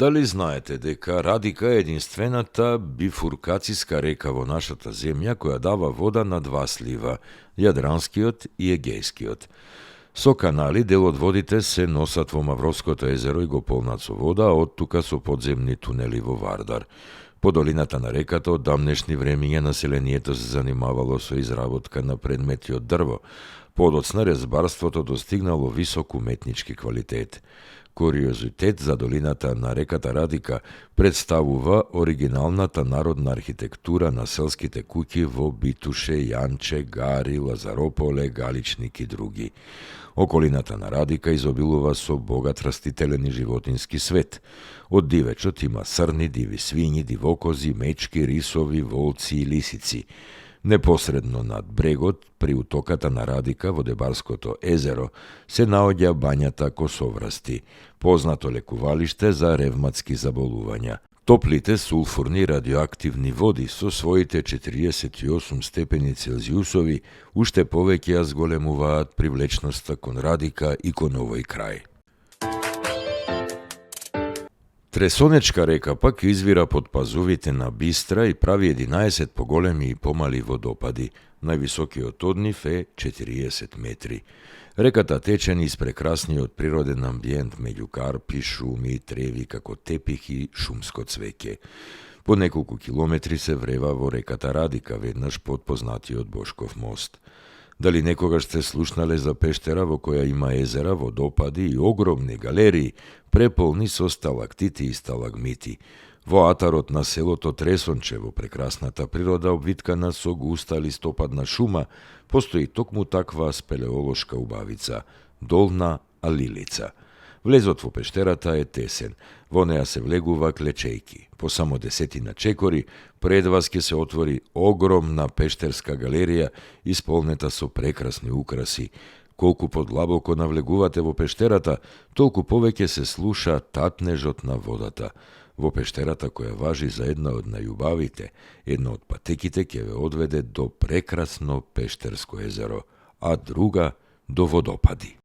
Дали знаете дека Радика е единствената бифуркациска река во нашата земја која дава вода на два слива, Јадранскиот и Егејскиот. Со канали дел од водите се носат во Мавровското езеро и го полнат со вода, а од тука со подземни тунели во Вардар. По долината на реката од дамнешни времиња населението се занимавало со изработка на предмети од дрво. Подоцна резбарството достигнало висок уметнички квалитет. Куриозитет за долината на реката Радика представува оригиналната народна архитектура на селските куќи во Битуше, Јанче, Гари, Лазарополе, Галичник и други. Околината на Радика изобилува со богат растителен и животински свет. Од дивечот има срни, диви свињи, дивокози, мечки, рисови, волци и лисици. Непосредно над брегот, при утоката на Радика во Дебарското езеро, се наоѓа бањата Косоврасти, познато лекувалиште за ревматски заболувања. Топлите сулфурни радиоактивни води со своите 48 степени Целзиусови уште повеќе ја зголемуваат привлечноста кон Радика и кон овој крај. Тресонечка река пак извира под пазувите на Бистра и прави 11 поголеми и помали водопади. Највисокиот од нив е 40 метри. Реката тече низ прекрасниот природен амбиент меѓу карпи, шуми и треви како тепих и шумско цвеќе. По неколку километри се врева во реката Радика, веднаш под познатиот Бошков мост. Дали некогаш сте слушнале за пештера во која има езера, водопади и огромни галерии, преполни со сталактити и сталагмити? Во атарот на селото Тресонче, во прекрасната природа обвиткана со густа листопадна шума, постои токму таква спелеолошка убавица – Долна Алилица. Влезот во пештерата е тесен, во неа се влегува клечејки. По само 10 чекори, пред вас ќе се отвори огромна пештерска галерија исполнета со прекрасни украси. Колку подлабоко навлегувате во пештерата, толку повеќе се слуша татнежот на водата. Во пештерата, која важи за една од најубавите, една од патеките ќе ве одведе до прекрасно пештерско езеро, а друга до водопади.